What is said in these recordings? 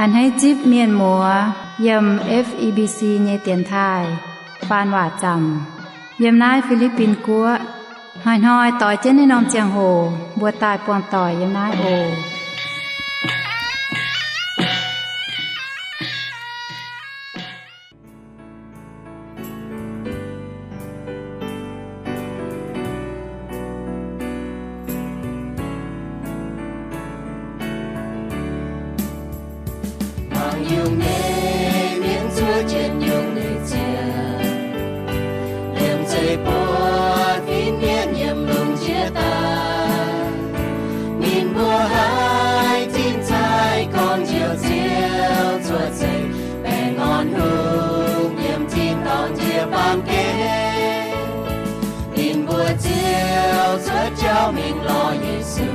A'hneiv zipv mienh muoz yiem F E B C nyei dienx taaih faan waac zaamc yiem naaiv Fi^li^bin Guoqv. Hnoi-hnoi doix jienv naaiv norm ziangh hoc mbuo daaih buangh doic yiem naaiv oc. Mangc yungh nyei mienh zuov jienv yungh nyei ziangh, liemh zeih buatc fin-mienh yiem lungh ndiev daaih. Ninh mbuo haiz tin-sai gorngv njoux Ziouv cuotv seix, baengh orn hungh yiem tin-dorngh njiec baamh gen. Ninh mbuo ziouc cuotv jauv mingh lorz Yesu.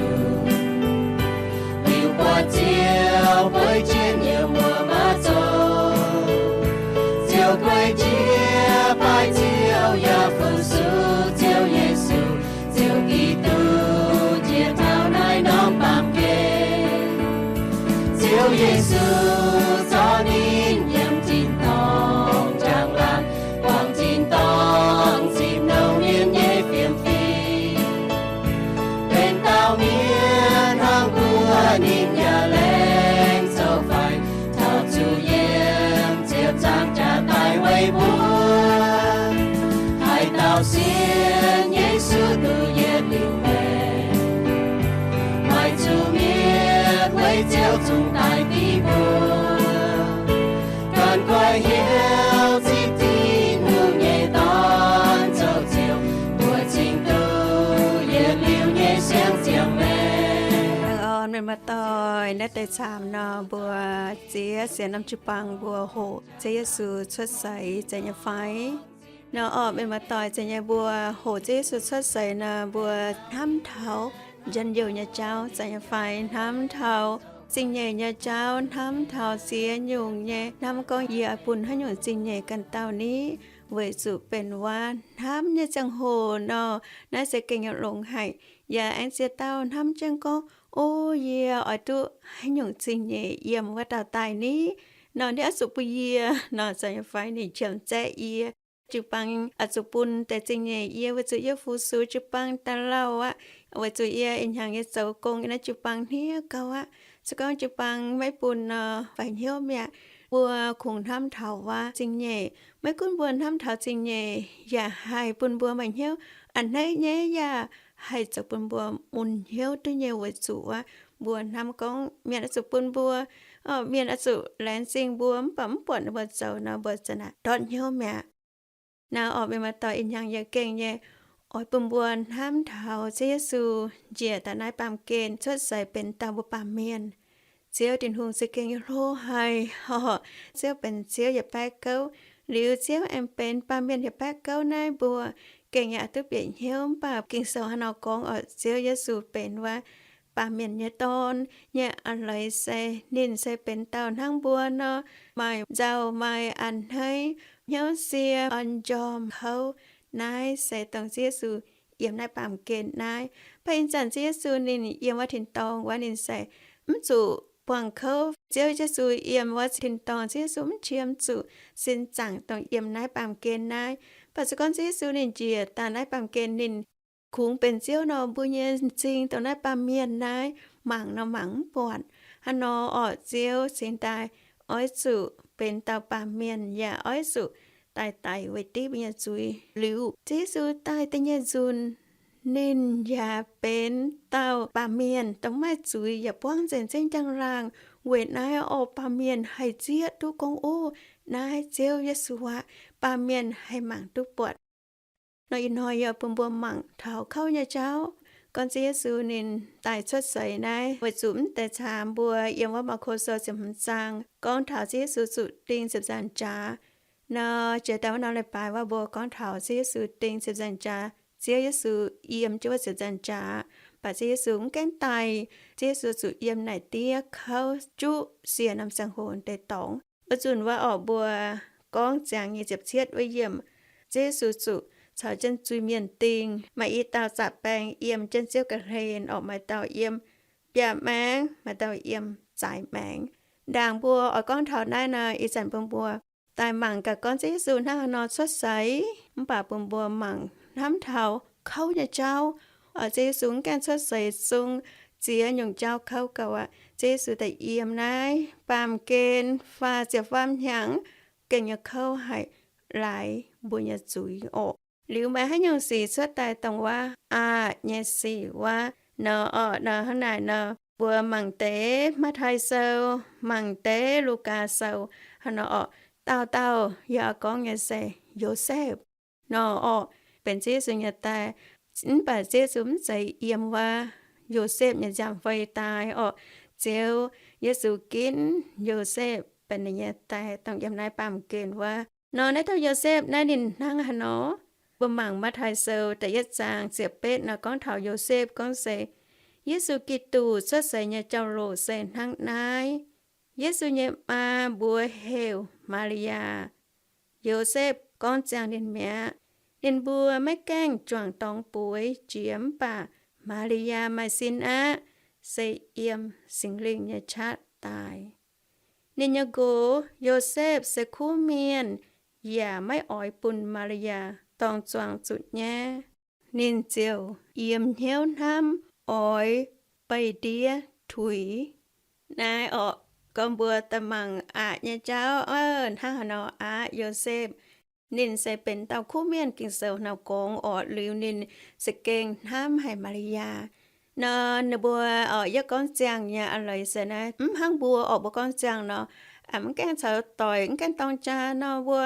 Liuz buatc Ziouv bueix jienv yiem wuov mauv zoux, ziouc guei jiez baaix Ziouv yaac fu-sux Ziouv Yesu, Ziouv Giduc, njiec taux naaiv norm baamh gen. Ziouv Yesu zorqv ninh yiem tin-dorngh njang-laangc, buangh tin-dorngh zipv nouh mienh nyei fiem-fim. Benx dauh mienh hnangv mbuo, ninh yaac laengz zoux faix. Taux zuqc yiem ziepc nzaangc jaax daaih weic mbuo, haaix dauh sienx Yesu duqv yietc liuz maengc, maaih zuqc mietc weic Ziouv zungv daaih div mbuo. Ganh goiv hnyouv zipv Tin-Hungh nyei Dorn zoux Ziouv, mbuo cingx duqv yietc liuz nyei siang-ziangh maengc. Laengz orn meih muoz-doic naaiv deix camv nor, mbuo ziex sienx norm jiu-baang mbuo hoqc Ziouv Yesu cuotv seix zeiz nyei fai? Nor orqc, meih muoz-doic, zeiz nyei mbuo hoqc Ziouv Yesu cuotv seix nor, mbuo hnamv taux njien-youh nyei jauv zeiz nyei fai? Hnamv taux zingh nyeic nyei jauv, hnamv taux ziex nyungc nyei, hnamv gorngv yie oix bun haaix nyungc zingh nyeic ganh dauh ni, weic zuqc benx wuov hnamv nyei ziangh hoc nor, naaiv se gengh nyei longx haic. Yaac aengx ziex dauh hnamv jienv gorngv, o, yie oix duqv haaix nyungc zingh nyeic yiem wuov dauh daaih ni, nor ninh oix zuqc bun yie nor, zeiz nyei fai? Ninh qiemx zaeqv yie. Jiu-baang oix zuqc bun deix zingh nyeic yie weic zuqc yie fu-sux jiu-baang daaih lauh aqv, weic zuqc yie ih hnyangx yie zoux gong yiem naaiv jiu-baang hniev gauh aqv. Se gorngv jiu-baang maiv bun nor, faix hnyouv mi'aqv. Mbuo kungx hnamv taux wuov zingh nyeic. Maiv gunv mbuo hnamv taux zingh nyeic, yaac haih bun mbuo maaih hnyouv a'hneiv nyei, yaac haih zoux bun mbuo mun hnyouv duqv nyei, weic zuqc wuov mbuo hnamv gorngv mienh oix zuqc bun mbuo, mienh oix zuqc laengz zingh mbuo, mv baac mv buatc ninh mbuo zoux nor, mbuo za'naaic ndortv hnyouv mi'aqv. Nor orqc, meih muoz-doic, ih hnyangx yie gengh nyei oix bun mbuo hnamv taux Ziouv Yesu njiec daaih naaiv baamh gen cuotv seix benx dauh mbuo baamh mienh. Ziouv Tin-Hungh se gengh nyei hlo haic. Ziouv benx Ziouv yietc baeqv gouv, liuz Ziouv aengx benx baamh mienh yietc baeqv gouv naaiv mbuo gengh yaac duqv bieqc hnyouv. Mv baac Ging-Sou hnangv nor gorngv orqc, Ziouv Yesu benx wuov baamh mienh nyei Dorn nyei a'hneiv se ninh se benx dauh hnangv mbuo nor, maaih nzauh maaih a'hneiv, hnyouv sie, orn-njormh kouv. Naaiv se dongh Ziouv Yesu yiem naaiv baamh gen naaiv. Mv baac ih zanc Ziouv Yesu ninh yiem wuov tin-dorngh wuov, ninh se mv zuqc buangh kouv. Ziouv Yesu yiem wuov tin-dorngh, Ziouv Yesu mv qiemx zuqc sin zaangc dongh yiem naaiv baamh gen naaiv. Mv baac se gorngv Ziouv Yesu ninh njiec daaih naaiv baamh gen, ninh kungx benx Ziouv nor, mbuo nyei m'zing dongh naaiv baamh mienh naaiv mangc nor mangc mv buatc. Hnangv nor orqc, Ziouv cingx daaih oix zuqc benx dauh baamh mienh, yaac oix zuqc daaih daic weic div mbuo nyei zuiz. Liuz Ziouv Yesu daaih da'nyeic nzunc, ninh yaac benx dauh baamh mienh dongh maiv maaih zuiz yaac buangv nzengc zengv njang-laangh. Weic naaiv orqc, baamh mienh haih zieqv duqv gorngv, o, naaiv Ziouv Yesu aqv. Baamh mienh haih mangc duqv buatc. Nor ih hnoi yie bun mbuo mangc taux kouv nyei jauv, gorngv Ziouv Yesu ninh daaih cuotv seix naaiv, weic zuqc mv deix camv mbuo yiem wuov Maako Sou ziepc hmz zaang gorngv taux Ziouv Yesu zuqc ding ziepc nzaangc jaax. Nor jiex daaih wuov norm leiz-baaix wuov mbuo gorngv taux Ziouv Yesu ding ziepc nzaangc jaax, Ziouv Yesu yiem jienv wuov ziepc nzaangc jaax. Mv baac Ziouv Yesu mv gaengh daic. Ziouv Yesu zuqc yiem naaic diev kouv juqv siec norm ziangh hoc deix dorngx. Wuov nzunc wuov orqc, mbuo gorngv ziangx nyei ziepc cietv wuov yiemc, Ziouv Yesu zuqc caux jienv zuiz-mienh dingh. Maaih i dauh zaqc baeng yiem jienv Ziouv ga'hlen orqc, maaih dauh yiem biaav-maengx, maaih dauh yiem zaaix maengx. Ndaangc mbuo oix gorngv taux naaiv nor, ih zanc bun mbuo daaih mangc gaax gorngv Ziouv Yesu hnangv haaix nor cuotv seix, mv baac bun mbuo mangc hnamv taux kouv nyei jauv. Oc, Ziouv Yesu mv gaengh cuotv seix zungv ziex nyungc jauv kouv gauh aqv. Ziouv Yesu daaih yiem naaiv baamh gen faah ziepc faam hnyangx, gengh nyei kouv haih laaix mbuo nyei zuiz orqc. Liuz maaih haaix nyungc sic cuotv daaih dongh wuov aah nyei sic wuov nor orqc, nor hnangv naaic nor, mbuo mangc deix Matv^tai Sou, mangc deix Lugaa Sou, hnangv nor orqc, dauh dauh yaac gorngv nyei se Yosepv nor orqc, benx Ziouv Yesu nyei die. Mv baac Ziouv Yesu mv zeiz yiem wuov Yosepv nyei nziaamv-fei daaih orqc. Ziouv Yesu ginv Yosepv benx ninh nyei die, dongh yiem naaiv baamh gen wuov. Nor naaiv dauh Yosepv naaiv ninh hnangv haaix nor? Mbuo mangc Matv^tai Sou da'yietv zaang ziepc betv nor gorngv taux Yosepv gorngv se, Yesu Giduc cuotv seix nyei jauv-louc se hnangv naaiv. Yesu nyei maa mbuox heuc Maa^li^yaa. Yosepv gorngv ziangh ninh mi'aqv. Ninh mbuo maiv gaengh juangc dorngx bueix jiex, mv baac Maa^li^yaa maaih sin aqv, se yiem Singx Lingh nyei qaqv daaih. Ninh nyei nqox Yosepv se kuv mienh, yaac maiv oix bun Maa^li^yaa dorng zuangx zuqc nyaiv. Ninh ziouc yiem hnyouv hnamv oix beih ndiev tuix. Naaiv orqc, gorngv mbuo daaih mangc aqc nyei jauv, hnangv haaix nor aqv, Yosepv ninh se benx dauh kuv mienh, Ging-Sou nor gorngv orqc, liuz ninh za'gengh hnamv haic Maa^li^yaa. Nor ninh mbuo orqc, yie gorngv ziangh nyei a'leiz se naaiv, mv hnangv mbuo orqc, mbuo gorngv ziangh nor, mv gaengh caux doic, mv gaengh dorng jaa nor, mbuo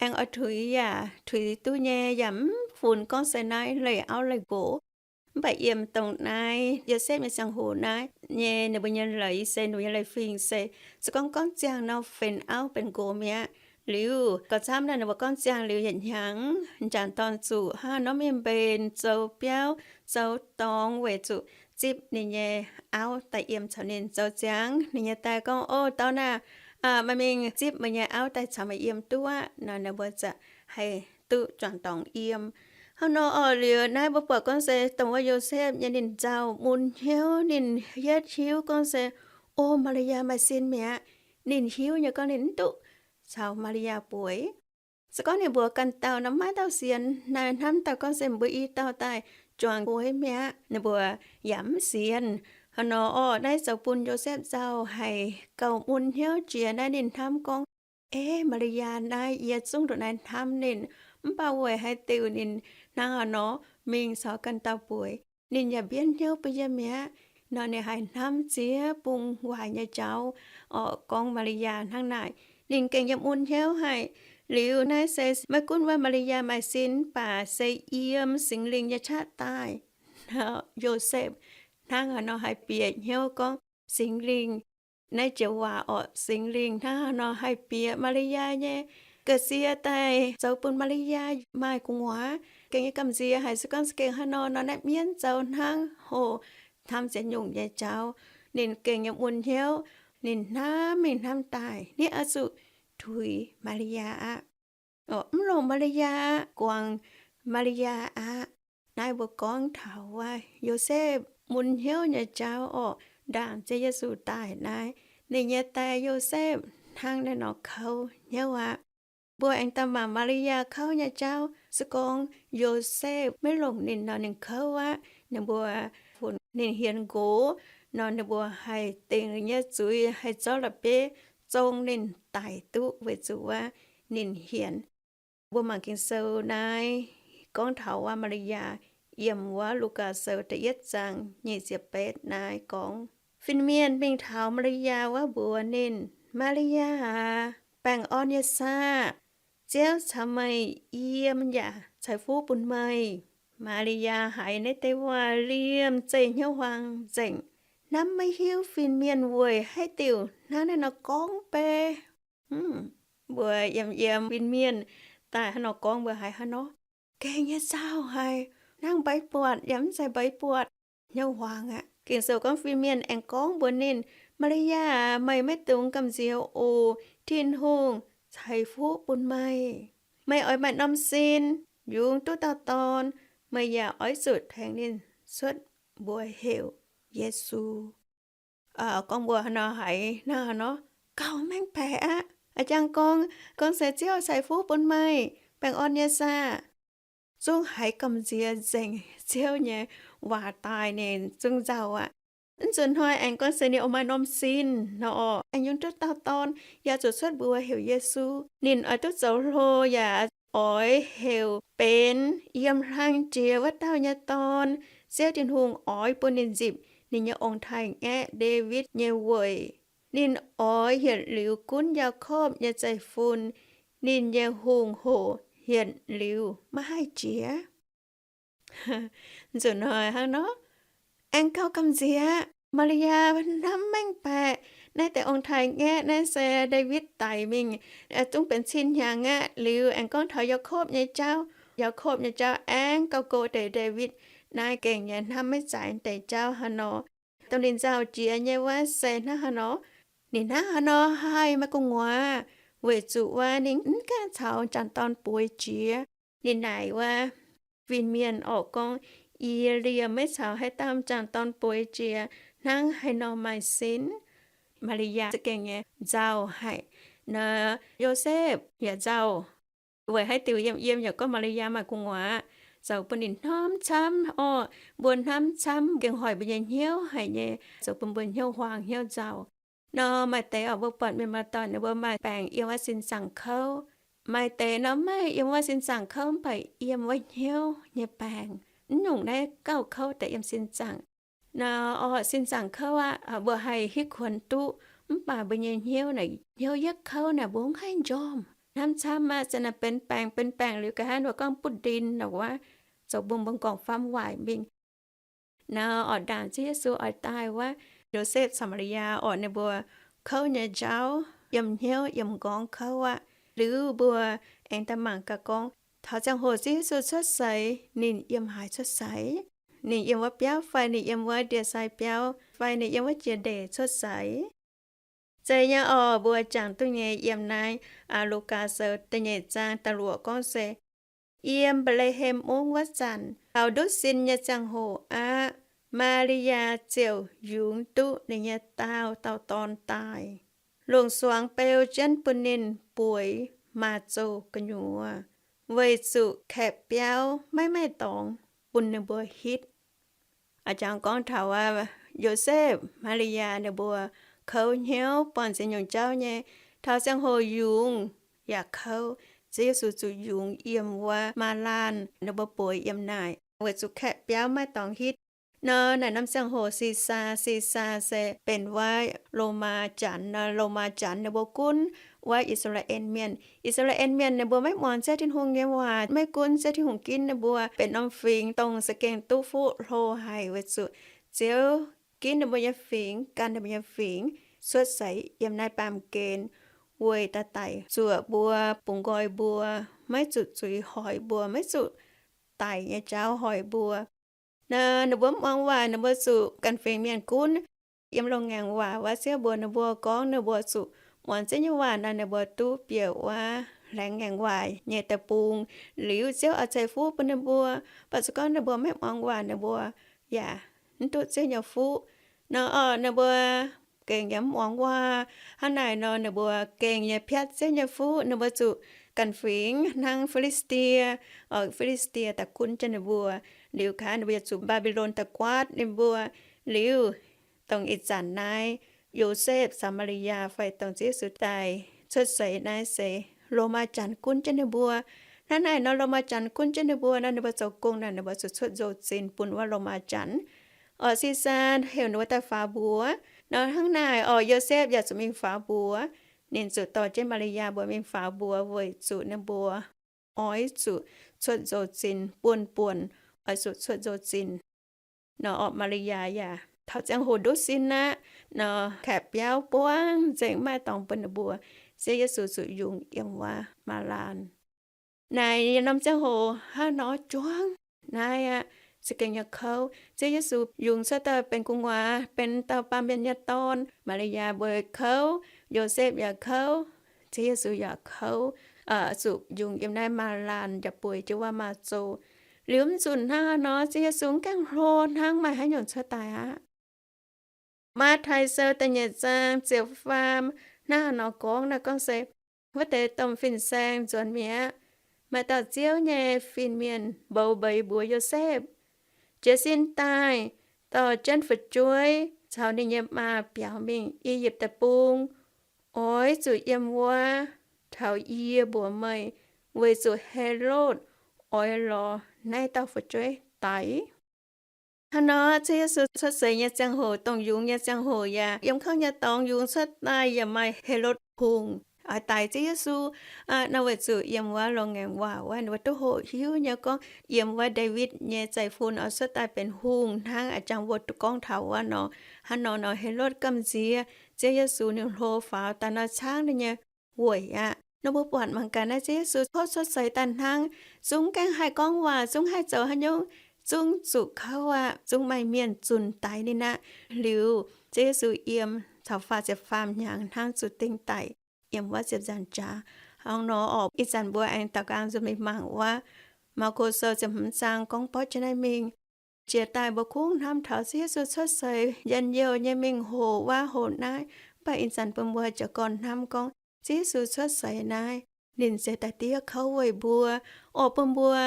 aengx oix tuix yaac tuix duqv nyei, yaac mv funx gorngv se naaiv leih auv leih nqox. Mv baac yiem dongh naaiv Yosepv nyei ziangh hoc naaiv nyei, ninh mbuo nyei leiz se, ninh mbuo nyei leiz-fingx se, se gorngv gorngv ziangh nor, benx auv benx nqox mi'aqv. Liuz gauh camv naaiv, ninh mbuo gorngv ziangh liuz yietc hnyangx, m'jangc dorn zuqc hnangv nor mingh mbenc zoux biauv zoux dorngx weic zuqc zipv ninh nyei auv daaih yiem caux ninh zoux ziangx. Ninh nyei die gorngv, O dauh naaic, meih mingh zipv meih nyei auv daaih caux meih yiem duqv aqv. Nor ninh mbuo za'gengh haih duqv juangc dorngx yiem. Hnangv nor orqc, liuz naaiv mbuo buatc gorngv se dongh wuov Yosepv nyei ninh nzauh mun hnyouv, ninh hietv hiuv gorngv se, O, Maa^li^yaa maaih sin mi'aqv. Ninh hiuv nyei gorngv ninh mv duqv caux Maa^li^yaa bueix. Se gorngv ninh mbuox ganh dauh nor, maiv dauh sienx. Naaiv hnamv daaih gorngv se mbuo i dauh daaih juangc bueix mi'aqv, ninh mbuo yaac mv sienx. Hnangv nor orqc, naaiv zoux bun Yosepv nzauh haic, gauh mun hnyouv jiex. Naaiv ninh hnamv gorngv, E, Maa^li^yaa naaiv, yie zungv ndongc naaiv hnamv ninh, mv baac weic haaix diuc ninh hnangv haaix nor mingh caux ganh dauh bueix, ninh yaac mbienv hnyouv bun yie mi'aqv. Nor ninh haiz hnamv ziex bung waaic nyei jauv orqc, gorngv Maa^li^yaa hnangv naaic, ninh gengh yiem mun hnyouv haic. Liuz naaiv se maiv gunv wuov Maa^li^yaa maaih sin, mv baac se yiem Singx Lingh nyei qaqv daaih. Yosepv hnangv haaix nor haih bieqc hnyouv gorngv Singx Lingh, naaiv joux waac orqc, Singx Lingh hnangv haaix nor haih bieqc Maa^li^yaa nyei ga'sie daaih zoux bun Maa^li^yaa maaih gu'nguaaz. Gengh nyei gamh nziex haic, se gorngv za'gengh hnangv nor, nor naaiv mienv zoux hnangv hoc hnamv ziex nyungc nyei jauv. Ninh gengh nyei mun hnyouv, ninh hnamv mingh hnamv daaih, ninh oix zuqc tuix Maa^li^yaa aqv. Mv longc Maa^li^yaa aqv, guangc Maa^li^yaa aqv. Naaiv mbuo gorngv taux wuov Yosepv mun hnyouv nyei jauv orqc, ndaangc Ziouv Yesu daaih naaiv, ninh nyei die Yosepv hnangv naaiv nor kouv hnyouv aqv. Mbuo aengx daaih mangc Maa^li^yaa kouv nyei jauv. Se gorngv Yosepv maiv longc ninh nor, ninh kouv aqv. Ninh mbuo funx ninh hienx nqox nor, ninh mbuo haih dingc ninh nyei zuiz, haih zorqv la'bieiv zong ninh daic duqv weic zuqc wuov ninh hienx. Mbuo mangc Ging-Sou naaiv gorngv taux wuov Maa^li^yaa yiem wuov Lugaa Sou da'yietv zaang nyic ziepc betv naaiv gorngv, fin-mienh mingh taux Maa^li^yaa wuov mbuox ninh, Maa^li^yaa aac, baengh orn nyei saah! Ziouv caux meih yiem yaac ceix fuqv bun meih. Maa^li^yaa haiz naaiv deix waac liemh zeih hnyouv huaang nzengc, hnamv maiv hiuv fin-mienh weic haaix diuc hnangv naaiv nor gorngv beiv. Mbuo yiem yiem fin-mienh daaih hnangv nor gorngv mbuo haiz hnangv nor, gengh nyei nzauh haic, hnangv mbeix buatc yaac mv zeiz mbeix buatc, hnyouv huaang aqv. Ging-Sou gorngv fin-mienh aengx gorngv mbuox ninh, Maa^li^yaa aac, meih maiv dungx gamh nziex oc. Tin-Hungh ceix fuqv bun meih. Meih oix maaih norm sin, yungz duqv dauh dorn. Meih yaac oix zuqc tengx ninh cuotv mbuox heuc Yesu. Gorngv mbuo hnangv nor haiz hnangv haaix nor, gauh mengh baeqc aqv. A'jang gorngv, gorngv se Ziouv ceix fuqv bun meih, baengh orn nyei saah? Zungv haiz gamh nziex nzengc Ziouv nyei waac daaih, ninh zungv nzauh aqv. Mv nzunc hnoi aengx gorngv se ninh oix maaih norm sin nor, aengx yungz duqv dauh dorn, yaac zuqc cuotv mbuox heuc Yesu. Ninh oix duqv zoux hlo yaac oix heuc benx yiem hlang jiex wuov dauh nyei dorn. Ziouv Tin-Hungh oix bun ninh nzipc ninh nyei ong-taaix-ngaeqv Ndaawitv nyei weic. Ninh oix yietc liuz gunv Yaakopv nyei zeiv-fun. Ninh nyei hungh hoc yietc liuz maiv haih jiex. Nzunc hnoi hnangv nor, aengx gauh gamh nziex. Maa^li^yaa hnamv mengh baeqc, naaiv deix ong-taaix-ngaeqv naaiv se Ndaawitv daic mingh, zungv benx cin hnyangx aqv. Liuz aengx gorngv taux Yaakopv nyei jauv. Yaakopv nyei jauv aengx gauh go deix Ndaawitv. Naaiv gengh nyei hnamv maiv zaaix deix jauv haaix nor. Dongh ninh nzauh jiex nyei wuov se hnangv haaix nor, ninh hnangv haaix nor haih maaih gu'nguaaz, weic zuqc wuov ninh mv gaengh caux m'jangc dorn bueix jiex. Ninh naaic wuov fin-mienh orqc gorngv, Yie liemh maiv caux haaix dauh m'jangc dorn bueix jiex hnangv haaix nor maaih sin? Maa^li^yaa za'gengh nyei nzauh haic. Naaiv Yosepv yaac nzauh, weic haaix diuc yiem yiem yaac gorngv Maa^li^yaa maaih gu'nguaaz, zoux bun ninh hnamv camv orqc. Mbuo hnamv camv gengh hoic mbuo nyei hnyouv haic nyei, zoux bun mbuo hnyouv huaang hnyouv nzauh. Nor maaih deix orqc, mbuo buatc mienh maaih dauh ninh mbuo maaih baengc yiem wuov sin zaangc kouv. Maaih deix nor maiv yiem wuov sin zaangc kouv, mv baac yiem wuov hnyouv nyei baengc. Mv nyungc naaiv gauh kouv deix yiem sin zaangc. Nor orqc, sin zaangc kouv aqv, mbuo haih hitv kuonx duqv, mv baac mbuo nyei hnyouv naaic, hnyouv yietv kouv naaic mbuo mv haih njormh. Hnamv camv aqv, se naaic benx baengc, benx baengc liuz ga'haaix nor gorngv butv ndin nor wuov, zoux bun mbuo m'nqorngv famv waaic mingh. Nor orqc, ndaangc Ziouv Yesu oix daaih wuov, Yosepv caux Maa^li^yaa orqc, ninh mbuo kouv nyei jauv, yiem hnyouv yiem m'nqorngv kouv aqv. Liuz mbuo aengx daaih mangc gaax gorngv, taux ziangh hoc Ziouv Yesu cuotv seix, ninh yiem haaix cuotv seix? Ninh yiem wuov biauv fai ninh yiem wuov ndie-sai biauv fai ninh yiem wuov jiex ndeic cuotv seix? Zeiz nyei orqc, mbuo jangx duqv nyei yiem naaiv Lugaa Sou da'nyeic zaang da'luoqc gorngv se, yiem Mbetc^le^hem Mungv wuov zanc, taux nduqv sin nyei ziangh hoc aqv, Maa^li^yaa ziouc yungz duqv ninh nyei daauh dauh dorn daaih, longc suangx beu jienv bun ninh bueix maaz-zoh gu'nyuoz, weic zuqc kaeqv biauv maiv maaih dorngx bun ninh mbuo hitv. A'jangx gorngv taux Yosepv, Maa^li^yaa ninh mbuo kouv hnyouv buangh ziex nyungc jauv nyei. Taux ziangh hoc yungz yaac kouv. Ziouv Yesu zuqc yungz yiem wuov maaz-laanh ninh mbuo bueix yiem naaic, weic zuqc kaeqv biauv maiv dorngx hitv. Nor naaic norm ziangh hoc Sisaa, Sisaa se benx wuov Lomaa Janx nor. Lomaa Janx ninh mbuo gunv wuov I^saa^laa^en Mienh. I^saa^laa^en Mienh ninh mbuo maiv muangx Ziouv Tin-Hungh nyei waac, maiv gunv Ziouv Tin-Hungh ginv ninh mbuo, benx norm fingx dongh za'gengh duqv fuqv hlo haic, weic zuqc Ziouv ginv ninh mbuo nyei fingx, gan ninh mbuo nyei fingx cuotv seix yiem naaiv baamh gen, weic daaih daic zuoqc mbuo, bungx nqoi mbuo, maiv zuqc zuiz hoic mbuo, maiv zuqc daic nyei jauv hoic mbuo. Nor ninh mbuo mv muangx waac, ninh mbuo zuqc ganh fingx mienh gunv. Yiem loz-ngaengc waac wuov Ziouv mbuox ninh mbuo gorngv ninh mbuo zuqc muangx Ziouv nyei waac nor, ninh mbuo duqv bieqc wuov laengz ngaengc waac nyei deic-bung. Liuz Ziouv oix ceix fuqv bun ninh mbuo. Mv baac se gorngv ninh mbuo maiv muangx waac, ninh mbuo yaac mv duqv Ziouv nyei fuqv. Nor orqc, ninh mbuo gengh yaac mv muangx waac. Hnangv naaic nor ninh mbuo gengh nyei piatv Ziouv nyei fuqv. Ninh mbuo zuqc ganh fingx hnangv Fi^li^saa^die, Fi^li^saa^die daaih gunv jienv ninh mbuo. Liuz ga'haav ninh mbuo yaac zuqc Mbaa^mbi^lon daaih guaatv ninh mbuo. Liuz dongh ih zanc naaiv Yosepv caux Maa^li^yaa fai dongh Ziouv Yesu daaih cuotv seix naaiv se Lomaa Janx gunv jienv ninh mbuo. Hnangv naaic nor Lomaa Janx gunv jienv ninh mbuo nor, ninh mbuo zoux gong naaic ninh mbuo zuqc cuotv nzou-zinh bun wuov Lomaa Janx. Orqc, Sisaa heuc ninh mbuo daaih faaux mbuox. Nor hnangv naaic orqc, Yosepv yaac zuqc mingh faaux mbuox. Ninh zuqc dorh jienv Maa^li^yaa mbuo mingh faaux mbuox weic zuqc ninh mbuo oix zuqc cuotv nzou-zinh buonv-buonc, oix zuqc cuotv nzou-zinh. Nor orqc, Maa^li^yaa yaac taux ziangh hoc nduqv sin aqv nor, kaeqv biauv buangv nzengc, maiv dorngx bun ninh mbuo. Ziouv Yesu zuqc yungz yiem wuov maaz-laanh. Naaic norm ziangh hoc hnangv nor juangv naaiv aqv, za'gengh nyei kouv. Ziouv Yesu yungz cuotv daaih benx gu'nguaaz, benx dauh baamh mienh nyei dorn. Maa^li^yaa mbuo kouv, Yosepv yaac kouv, Ziouv Yesu yaac kouv, zuqc yungz yiem naaiv maaz-laanh yaac bueix jienv wuov maaz-zoh. Liuz mv zunc hnangv nor, Ziouv Yesu mv gaengh hlo hnangv, maaih haaix nyungc cuotv daaih aqv. Matv^tai Sou da'nyeic zaang ziepc faam Naaiv nor gorngv, naaiv gorngv se wuov deix domh fin-saeng nzuonx mi'aqv. Maaih dauh Ziouv nyei fin-mienh mbouv mbeix mbuox Yosepv, jiez sin daaih dorh jienv fu'jueiv caux ninh nyei maa biaux mingh I^yipv Deic-Bung. Oix zuqc yiem wuov taux yie mbuox meih, weic zuqc Helotv oix lorz naaiv dauh fu'jueiv daix. Hnangv nor, Ziouv Yesu cuotv seix nyei ziangh hoc, dongh yungz nyei ziangh hoc yaac yiem kouv nyei dorngx yungz cuotv daaih, yaac maaih Helotv Hungh oix daix Ziouv Yesu. Nor weic zuqc yiem wuov loz-ngaengc waac wuov, ninh mbuo duqv hoqc hiuv nyei gorngv, yiem wuov Ndaawitv nyei zeiv-fun oix cuotv daaih benx hungh hnangv a'jangc mbuo duqv gorngv taux wuov nor. Hnangv nor nor, Helotv gamh nziex Ziouv Yesu ninh hlo faaux daaih nor, caangv ninh nyei weic aqv. Nor mbuo buatc mangc gaax naaiv Ziouv Yesu tov cuotv seix daaih hnangv, zungv gaengh haih gorngv waac, zungv haih zoux haaix nyungc, zungv zuqc kouv aqv, zungv maaih mienh zunc daix ninh aqv. Liuz Ziouv Yesu yiem caux faah ziepc faam hnyangx hnangv zuqc dingh daic yiem wuov ziepc nzaangc jaax. Hnangv nor orqc, ih zanc mbuo aengx daux gaux nzunc mingh mangc wuov Maako Sou ziepc hmz zaang gorngv borqv jienv naaiv mingh. Jiex daaih mbuo kungx hnamv taux Ziouv Yesu cuotv seix njien-youh nyei mingh hoc wuov hoc naaiv, mv baac ih zanc bun mbuo jiez gorn hnamv gorngv Ziouv Yesu cuotv seix naaiv, ninh se daaih diev kouv weic mbuo, oix bun mbuo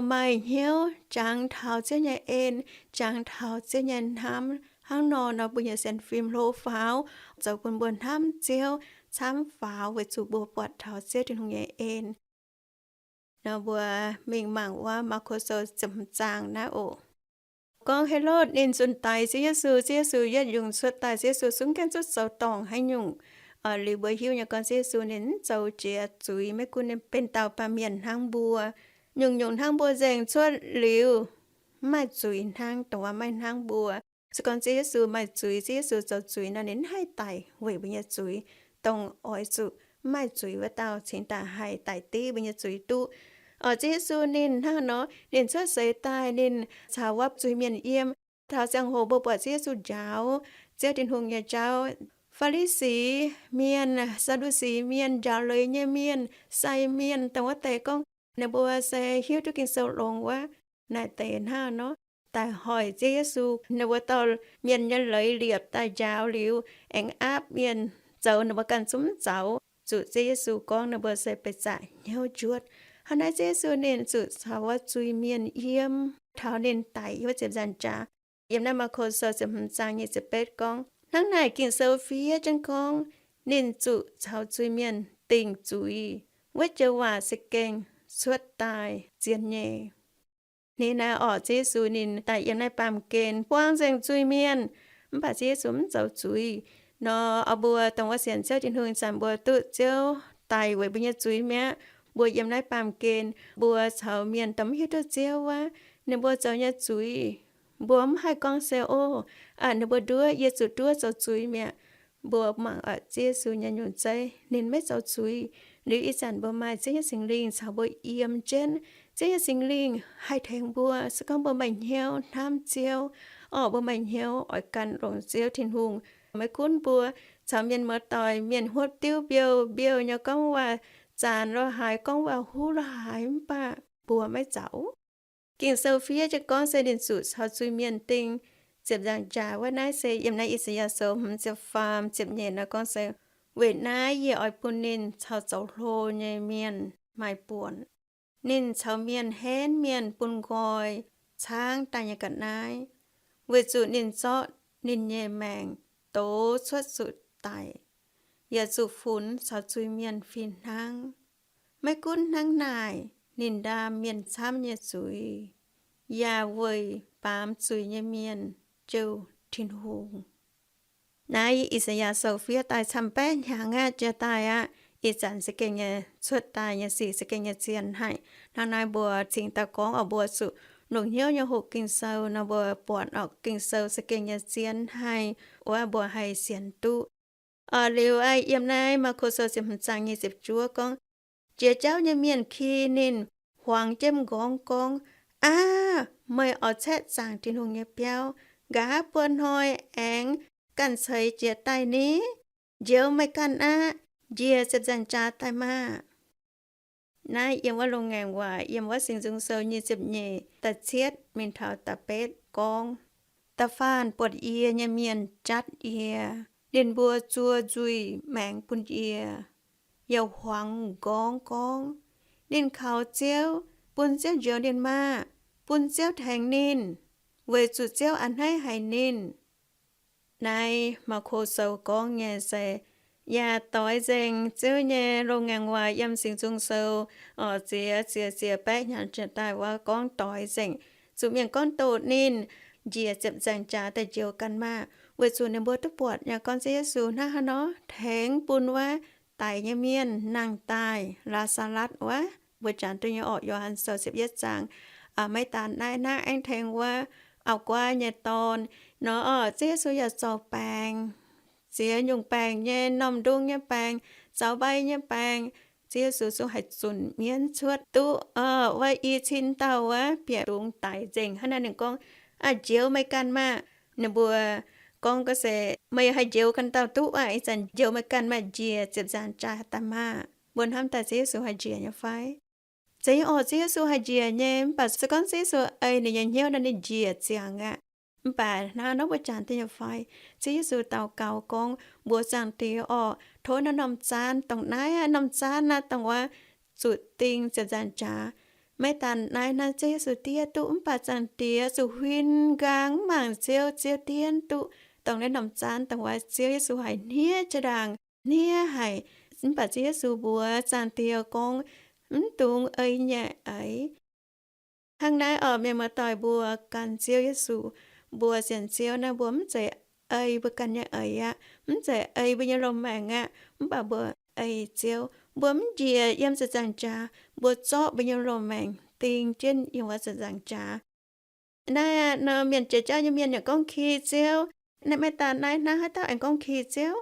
maaih hnyouv jangx taux Ziouv nyei en, jangx taux Ziouv nyei hnamv. Hnangv nor nor, mbuo nyei sienx fim hlo faaux, zoux bun mbuo hnamv Ziouv camv faaux weic zuqc mbuo buatc taux Ziouv Tin-Hungh nyei en. Nor mbuo mingh mangc wuov Maako Sou ziepc hmz zaang naaiv oc. Gorngv Helotv ninh zunc daix Ziouv Yesu, Ziouv Yesu yietv yungz cuotv daaih, Ziouv Yesu zungv gaengh zuqv zoux dorngc haaix nyungc. Liuz mbuo hiuv nyei gorngv Ziouv Yesu ninh mv zoux jiex zuiz, maiv gunv ninh benx dauh baamh mienh hnangv mbuo. Nyungc-nyungc hnangv mbuo nzengc cuotv liuz, mv maaih zuiz hnangv, dongh wuov maiv hnangv mbuo. Se gorngv Ziouv Yesu maaih zuiz, Ziouv Yesu zoux zuiz nor, ninh mv haih daic weic mbuo nyei zuiz. Dongh oix zuqc mv maaih zuiz wuov dauh cingx daaih haih daic div mbuo nyei zuiz duqv. Ziouv Yesu ninh hnangv nor, ninh cuotv seix daaih, ninh caux wuov zuiz-mienh yiem. Taux ziangh hoc mbuo buatc Ziouv Yesu njaaux Ziouv Tin-Hungh nyei jauv. Faa^li^si Mienh, Saa^ndu^si Mienh, njaaux leiz nyei mienh, sai mienh, dongh wuov deix gorngv ninh mbuo se hiuv duqv Ging-Sou longx wuov, naaic deix hnangv nor, daaih hoic Ziouv Yesu. Ninh mbuo dorh mienh nyei leiz liepc daaih njaaux liuz, aengx aapv mienh zoux ninh mbuo ganh zungv mv zaux, zuqc Ziouv Yesu gorngv ninh mbuo se beic zaqc hnyouv njuotv. Hnangv naaiv Ziouv Yesu ninh zuqc caux wuov zuiz-mienh yiem taux ninh daic wuov ziepc nzaangc jaax. Yiem naaiv Maako Sou ziepc hmz zaang nyic ziepc betv gorngv, hnangv naaic Ging-Sou fiev jienv gorngv, ninh zuqc caux zuiz-mienh dingc zuiz. Wuov joux waac za'gengh cuotv daaih zien nyei. Ninh naaiv orqc, Ziouv Yesu ninh daaih yiem naaiv baamh gen buangh nzengc zuiz-mienh, mv baac Ziouv Yesu mv zoux zuiz. Nor mbuo dongh wuov sienx Ziouv Tin-Hungh zanc mbuo duqv Ziouv daic weic mbuo nyei zuiz mi'aqv. Mbuo yiem naaiv baamh gen, mbuo caux mienh dongh mv hiuv duqv Ziouv wuov, ninh mbuo zoux nyei zuiz, mbuo mv haih gorngv se, Ov, ninh mbuo nduov, yie zuqc nduov zoux zuiz mi'aqv. Mbuo mangc oc, Ziouv Yesu nyei nyungc zeiv ninh maiv zoux zuiz. Liuz ih zanc mbuo maaih Ziouv nyei Singx Lingh caux mbuo yiem jienv. Ziouv nyei Singx Lingh haih tengx mbuo, se gorngv mbuo maaih hnyouv hnamv Ziouv, orqc, mbuo maaih hnyouv oix gan longx Ziouv Tin-Hungh. Maiv gunv mbuo caux mienh muoz-doic, mienh huotv diuv mbiouh mbiouh nyei gorngv waac zaanc lo haaix, gorngv waac huv lo haaix, mv baac mbuo maiv zaux. Ging-Sou fiev jienv gorngv se ninh zuqc caux zuiz-mienh dingh ziepc nzaangc jaax wuov. Naaiv se yiem naaiv I^saa^yaa Sou hmz ziepc faam ziepc nyeic nor gorngv se, weic naaiv yie oix bun ninh caux zoux hlo nyei mienh maaih buonc. Ninh caux mienh henv mienh bun nqoi caangv daaih nyei ga'naaiv, weic zuqc ninh zorqv ninh nyei maengc dox cuotv zuqc daic, yaac zuqc funx caux zuiz-mienh fih hnangv. Maiv gunv hnangv naaic, ninh ndaam mienh camv nyei zuiz, yaac weic baamz zuiz nyei mienh jouh Tin-Hungh. Naaiv I^saa^yaa Sou fiev daaih camv-baeqv hnyangx aqv, jiex daaih aqv. Ih zanc za'gengh nyei cuotv daaih nyei sic za'gengh nyei zien haic. Hnangv naaiv mbuo cingx daaih gorngv oc, mbuo zuqc longc hnyouv nyei hoqc Ging-Sou nor, mbuo buatc oc, Ging-Sou za'gengh nyei zien haic, wuov mbuo haih sienx duqv. Liuz yiem naaiv Maako Sou ziepc hmz zaang nyic ziepc juov gorngv, jiex jauv nyei mienh ki ninh, huangx jienv m'nqorngv gorngv, Aav, meih oix caeqv zaangc Tin-Hungh nyei biauv, nqa'haav buo hnoi aengx ganh ceix jiez daaih ni? Njoux meih ganh aqv. Njiec ziepc nzaangc jaax daaih maah! Naaiv yiem wuov Loz-Ngaengc Waac, yiem wuov Singx Nzung Sou nyic ziepc nyeic, da'cietv mingh taux da'betv gorngv, Da'faanh buatc yie nyei mienh jatv yie, Ninh mbuo zuov nzuih maengx bun yie, yaac huangx m'nqorngv gorngv, ninh kaux Ziouv, bun Ziouv njoux ninh maah! Bun Ziouv tengx ninh, weic zuqc Ziouv a'hneiv haic ninh. Naaiv Maako Sou gorngv nyei se yaac doix nzengc Ziouv nyei loz-ngaengc waac yiem Singx Nzung Sou, oc, ziex ziepc, ziepc baeqv hnyangx daaih wuov gorngv doix nzengc. Zuqc mienh gorngv doqc ninh, njiec ziepc nzaangc jaax daaih njoux ganh maah! Weic zuqc ninh mbuo duqv buatc nyei gorngv Ziouv Yesu hnangv haaix nor tengx bun wuov daic nyei mienh nangh daaih, Laa^saa^latv wuov, mbuo jangx duqv nyei orqc, Yo^han Sou ziepc yietv zaang. Maiv daan naaiv, hnangv aengx tengx wuov auv-guaav nyei dorn nor, orqc, Ziouv Yesu yaac zorc baengc, ziex nyungc baengc nyei, m'normh ndung nyei baengc, zaux mbai nyei baengc, Ziouv Yesu zungv haih zunc mienv cuotv duqv, orqc, wuov i cin dauh wuov bieqc dungz daic nzengc. Hnangv naaiv ninh gorngv, Aa, njoux meih ganh maah! Ninh mbuo gorngv gorngv se, Meih haih njoux ganh dauh duqv aqv. Ih zanc njoux meih ganh maah! Njiec ziepc nzaangc jaax daaih maah! Mbuo hnamv daaih Ziouv Yesu haih njiec nyei fai? Zeiz nyei orqc, Ziouv Yesu haih njiec nyei, mv baac se gorngv Ziouv Yesu ei ninh nyei hnyouv nor, ninh njiec ziangx aqv. Mv baac hnangv nor mbuo jangx duqv nyei fai? Ziouv Yesu daux gaux gorngv, Mbuox Zaangc Diex orqc, tov naaiv norm zaanv, dongh naaiv aqv, norm zaanv naaiv, dongh wuov zuqc ding ziepc nzaangc jaax. Maiv daan naaiv hnangv, Ziouv Yesu diev duqv, mv baac Zaangc Diex zuqc huin nqaang mv mangc Ziouv, Ziouv dienv duqv dongh naaiv norm zaanv, dongh wuov Ziouv Yesu haiz hniev jaa-ndaangc, hniev haic. Mv baac Ziouv Yesu mbuox Zaangc Diex gorngv, Mv dungx ei nyei eix. Hnangv naaiv orqc, mienh muoz-doic, mbuo gan Ziouv Yesu, mbuo sienx Ziouv naaiv, mbuo mv zeiz ei mbuo ganh nyei eix aqv, mv zeiz ei mbuo nyei loz-maengc aqv, mv baac mbuo ei Ziouv. Mbuo mv njiec yiem ziepc nzaangc jaax, mbuo zorqv mbuo nyei loz-maengc ding jienv yiem wuov ziepc nzaangc jaax. Naaiv nor mienh jiex jauv nyei mienh yaac gorngv ki Ziouv. Naaiv maiv daan naaiv, hnangv haaix dauh aengx gorngv ki Ziouv?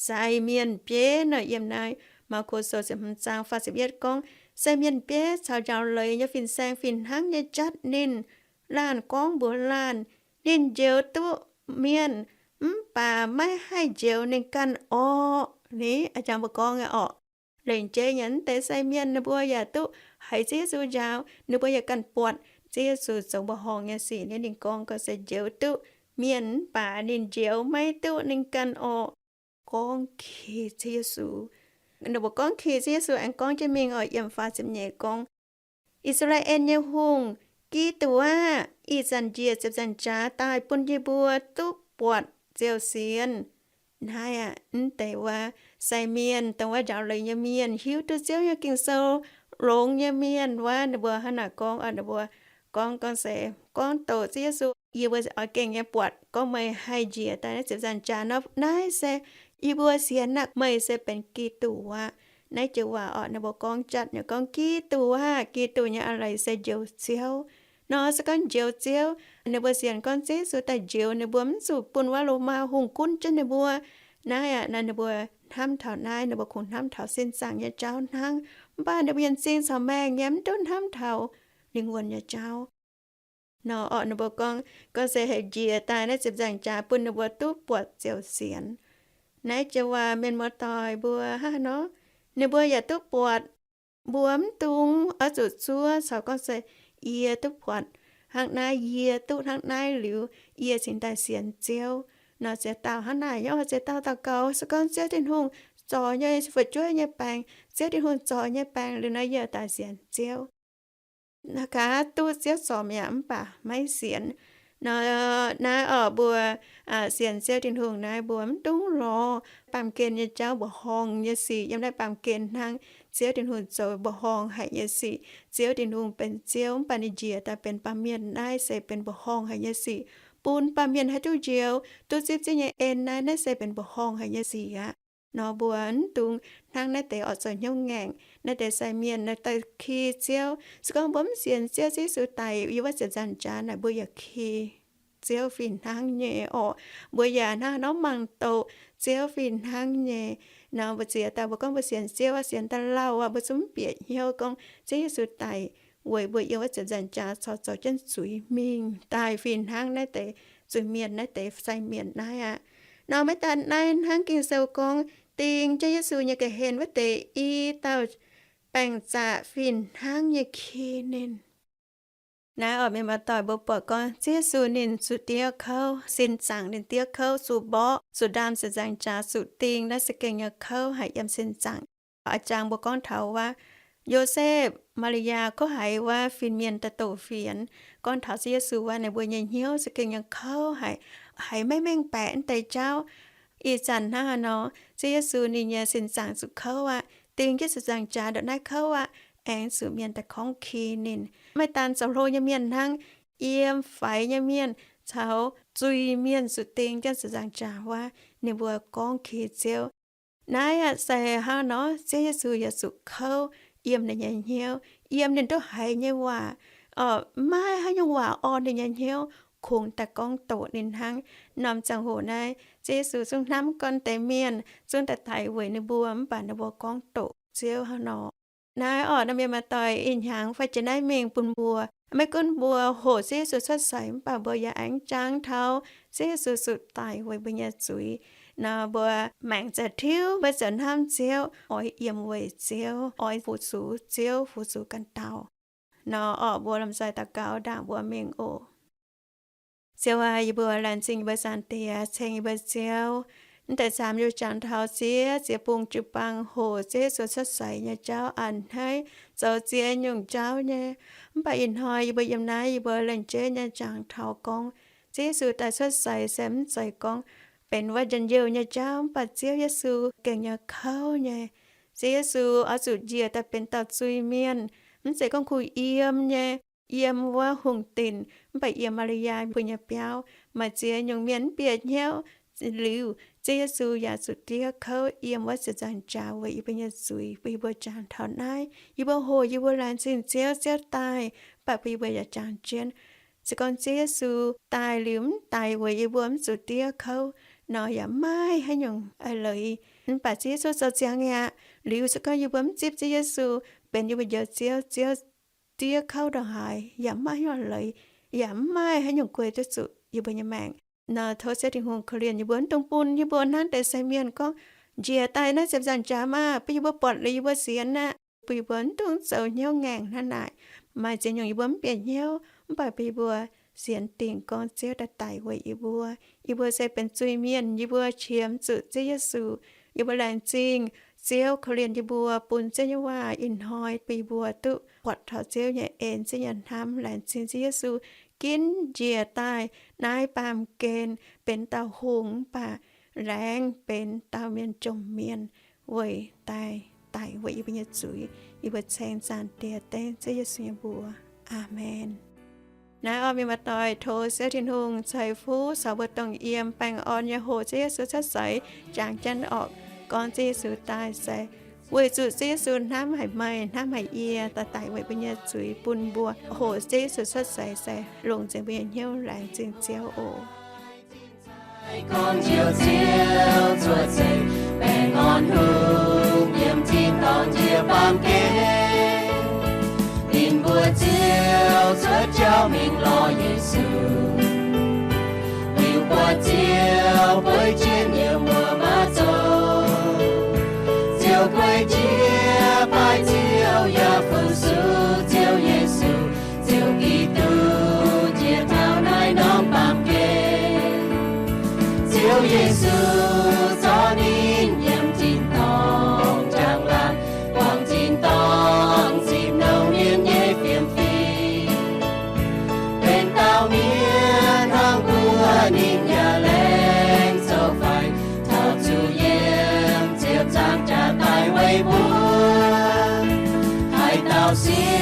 Sai mienh bieiv nor, yiem naaiv Maako Sou ziepc hmz zaang faah ziepc yietv gorngv, Sai mienh bieiv caux njaaux leiz nyei fin-saeng fih hnangv nyei jatv ninh. Laanh gorngv mbuox laanh, Ninh njoux duqv mienh, mv baac maiv haih njoux ninh ganh orqc. Ni, a'jangx mbuo gorngv nyei orqc, lengc jeiv nyei mv deix sai mienh ninh mbuo yaac duqv haiz Ziouv Yesu njaaux, ninh mbuo yaac ganh buatc Ziouv Yesu zoux mbuoqc horngh nyei sic. Ninh, ninh gorngv gorngv se njoux duqv mienh mv baac ninh njoux maiv duqv ninh ganh orqc. Gorngv ki Ziouv Yesu. Ninh mbuo gorngv ki Ziouv Yesu aengx gorngv jienv mingh oc, yiem faah ziepc nyeic gorngv, I^saa^laa^en nyei Hungh, Giduc aah! Ih zanc njiec ziepc nzaangc jaax daaih bun yie mbuo duqv buatc ziouc sienx. Naaiv aeqv, mv deix wuov sai mienh, dongh wuov njaaux leiz nyei mienh hiuv duqv Ziouv nyei Ging-Sou longx nyei mienh wuov, ninh mbuo hnangv naaic gorngv, ninh mbuo gorngv, gorngv se, gorngv doqc Ziouv Yesu, Yie mbuo oix gengh nyei buatc gorngv meih haih njiec daaih naaiv ziepc nzaangc jaax nor, naaiv se yie mbuo sienx aqv. Meih se benx Giduc aqv. Naaiv joux waac orqc, ninh mbuo gorngv jatv nyei gorngv, Giduc aah! Giduc nyei a'leiz se njoux Ziouv. Nor se gorngv njoux Ziouv, ninh mbuo sienx gorngv Ziouv Yesu daaih njoux ninh mbuo, mv zuqc bun wuov Lomaa hungh gunv jienv ninh mbuo. Naaiv aeqv, naaiv ninh mbuo hnamv taux naaiv, ninh mbuo kungx hnamv taux sin zaangc nyei jauv hnangv. Mv baac ninh mbuo nyei m'zing caux maengh nyei mv duqv hnamv taux lingh wuonh nyei jauv. Nor orqc, ninh mbuo gorngv, gorngv se haih njiec daaih naaiv ziepc nzaangc jaax bun ninh mbuo duqv buatc ziouc sienx. Naaiv joux waac mienh muoz-doic mbuo hnangv haaix nor, ninh mbuo yaac duqv buatc. Mbuo mv dungx oix zuqc zuov caux gorngv se, Yie duqv buatc hnangv naaiv, yie duqv hnangv naaiv liuz, yie cingx daaih sienx Ziouv. Nor ziex dauh hnangv naaic nyei, ziex dauh daux gaux se gorngv Ziouv Tin-Hungh zorc nyei fu'jueiv nyei baengc, Ziouv Tin-Hungh zorc nyei baengc liuz nor, yie daaih sienx Ziouv. Gaax duqv Ziouv zorc mi'aqv, mv baac maiv sienx. Nor naaiv orqc, mbuo sienx Ziouv Tin-Hungh naaiv, mbuo mv dungx lorz baamh gen nyei jauv, mbuoqc horngh nyei sic. Yiem naaiv baamh gen hnangv Ziouv Tin-Hungh zoux mbuoqc horngh haic nyei sic. Ziouv Tin-Hungh benx Ziouv, mv baac ninh njiec daaih benx baamh mienh, naaiv se benx mbuoqc horngh haic nyei sic, bun baamh mienh haih duqv njoux, duqv zipv Ziouv nyei en. Naaiv, naaiv se benx mbuoqc horngh haic nyei sic aqv. Nor mbuo mv dungx hnangv naaiv deix orqc zoux hnyouv ngaengc. Naaiv deix sai mienh naaiv daaih ki Ziouv. Se gorngv mbuo mv sienx Ziouv, Ziouv Yesu daic yiem wuov ziepc nzaangc jaax naaic, mbuo yaac ki Ziouv fih hnangv nyei orqc. Mbuo yaac hnangv nor mangc doqc Ziouv fih hnangv nyei. Nor mbuo ziex dauh mbuo gorngv mbuo sienx Ziouv aqv, sienx daaih lauh aqv, mbuo zungv mv bieqc hnyouv gorngv Ziouv Yesu daic weic mbuo yiem wuov ziepc nzaangc jaax caux zoux jienv zuiz mingh daaih fih hnangv naaiv deix zuiz-mienh, naaiv deix sai mienh naaiv aqv. Nor maiv daan naaiv, hnangv Ging-Sou gorngv, ding jienv Yesu nyei ga'hlen wuov deix i dauh baeng-zaqc fih hnangv nyei ki ninh. Naaiv oc, mienh muoz-doic, mbuo buatc gorngv Ziouv Yesu ninh zuqc diev kouv, sin zaangc ninh diev kouv, zuqc mborqv, zuqc ndaam ziepc nzaangc jaax, zuqc ding, naaiv za'gengh nyei kouv haic yiem sin zaangc. A'jangx mbuo gorngv taux wuov Yosepv, Maa^li^yaa gorngv haiz wuov fin-mienh daaih doqc fienx gorngv taux Ziouv Yesu wuov, ninh mbuo nyei hnyouv za'gengh nyei kouv haic, haiz maiv mengh baeqc naaiv deix jauv. Ih zanc hnangv haaix nor, Ziouv Yesu ninh nyei sin zaangc zuqc kouv aqv, ding jienv ziepc nzaangc jaax ndongc naaiv kouv aqv, aengx zuqc mienh daaih gorngv ki ninh. Maiv daan zoux hlo nyei mienh hnangv, yiem faix nyei mienh caux zuiz-mienh zuqc ding jienv ziepc nzaangc jaax wuov, ninh mbuo gorngv ki Ziouv. Naaiv aqv se hnangv nor, Ziouv Yesu yaac zuqc kouv yiem ninh nyei hnyouv, yiem ninh duqv haiz nyei waac, maiv haaix nyungc waac orn ninh nyei hnyouv, kungx daaih gorngv doqc ninh hnangv. Norm ziangh hoc naaiv Ziouv Yesu zungv hnamv gorngv deix mienh zungv daaih daic weic ninh mbuo, mv baac ninh mbuo gorngv doqc Ziouv hnangv nor. Naaiv oc, naaiv mienh muoz-doic, ih hnyangx faix jiex naaiv mingh bun mbuo, maiv gunv mbuo hoqc Ziouv Yesu cuotv seix, mv baac mbuo yaac aengx jangx taux Ziouv Yesu zuqc daic weic mbuo nyei zuiz. Nor mbuo maengc ziouc tiuv, mbuo ziouc hnamv Ziouv, oix yiem weic Ziouv, oix fu-sux Ziouv, fu-sux ganh dauh. Nor oc, mbuo lomh nzoih daux gaux ndaangc mbuo mingh oc. Ziouv aac, yie mbuo laengz zingh yie mbuo Zaangc Diex, ceng yie mbuo Ziouv, mv deix zaamc yie mbuo jangx taux ziex ziex bung jiu-baang hoqc Ziouv Yesu cuotv seix nyei jauv a'hneiv, zoux ziex nyungc jauv nyei. Mv baac ih hnoi yie mbuo yiem naaiv yie mbuo lengc jeiv nyei jangx taux gorngv Ziouv Yesu daaih cuotv seix se mv zeiz gorngv benx wuov njien-youh nyei jauv, mv baac Ziouv Yesu gengh nyei kouv nyei. Ziouv Yesu oix zuqc njiec daaih benx dauh zuiz-mienh, mv zeiz gorngv kuh yiem nyei, yiem wuov hungh dinc, mv baac yiem Maa^li^yaa mbuo nyei biauv. Maaih ziex nyungc mienh mv bieqc hnyouv, liuz Ziouv Yesu yaac zuqc diev kouv yiem wuov ziepc nzaangc jaax weic yie mbuo nyei zuiz, bun yie mbuo jangx taux naaiv. Yie mbuo hoqc, yie mbuo laengz zingh Ziouv, Ziouv daaih, mv baac bun yie mbuo yaac jangx jienv. Se gorngv Ziouv Yesu daaih liuz mv daic weic yie mbuo mv zuqc diev kouv nor, yaac maiv haaix nyungc eix leiz. Mv baac Ziouv Yesu zoux ziangx mi'aqv. Liuz se gorngv yie mbuo mv zipv Ziouv Yesu benx yie mbuo njoux Ziouv, Ziouv diev kouv ndongc haaix, yaac maiv haaix nyungc eix leiz, yaac maiv haaix nyungc guei duqv zuqc yie mbuo nyei maengc. Nor tov Ziouv Tin-Hungh korv-lienh yie mbuo, mv dungx bun yie mbuo hnangv deix sai mienh gorngv, njiec daaih naaiv ziepc nzaangc jaax maah, bun yie mbuo buatc liuz yie mbuo sienx aqv, bun yie mbuo mv dungx zoux hnyouv ngaengc hnangv naaic. Maaih ziex nyungc yie mbuo mv bieqc hnyouv, mv baac bun yie mbuo sienx dingc gorngv Ziouv daaih daic weic yie mbuo. Yie mbuo se benx zuiz-mienh, yie mbuo qiemx zuqc Ziouv Yesu. Yie mbuo laengz zingh Ziouv korv-lienh yie mbuo, bun Ziouv nyei waac ih hnoi bun yie mbuo duqv buatc taux Ziouv nyei en, Ziouv nyei hnamv. Laengz zingh Ziouv Yesu ginv njiec daaih naaiv baamh gen benx dauh hungh, mv baac laengz benx dauh mienh jomc mienh weic daaih daic weic yie mbuo nyei zuiz. Yie mbuo ceng Zaangc Diex dengv Ziouv Yesu nyei mbuox. Aamen. Naaiv oc, mienh muoz-doic, tov Ziouv Tin-Hungh ceix fuqv caux mbuo dongh yiem baengh orn nyei hoqc Ziouv Yesu cuotv seix. Jangx jienv oc, gorngv Ziouv Yesu daaih se weic zuqc Ziouv Yesu hnamv haic meih, hnamv haic yie, daaih daic weic mbuo nyei zuiz, bun mbuo hoqc Ziouv Yesu cuotv seix se longc nzengc mbuo nyei hnyouv. Laengz zingh Ziouv oc. Gorngv njoux Ziouv cuotv seix, baengh orn hungh yiem tin-dorngh njiec baamh gen. Ninh mbuo Ziouv cuotv jauv mingh lorz Yesu, liuz buatc Ziouv bueix jienv yiem wuov maiv zoqc. Ziouv guei jiex baaix Ziouv yaac fu-sux Ziouv Yesu, Ziouv Giduc njiec taux naaiv norm baamh gen. Ziouv Yesu zorqv ninh yiem tin-dorngh njang-laangc, buangh tin-dorngh zipv nouh mienh nyei fiem-fim, benx dauh mienh hnangv mbuo, ninh yaac laengz zoux faix taux zuqc yiem ziepc nzaangc jaax daic weic mbuo. Haaix dauh siev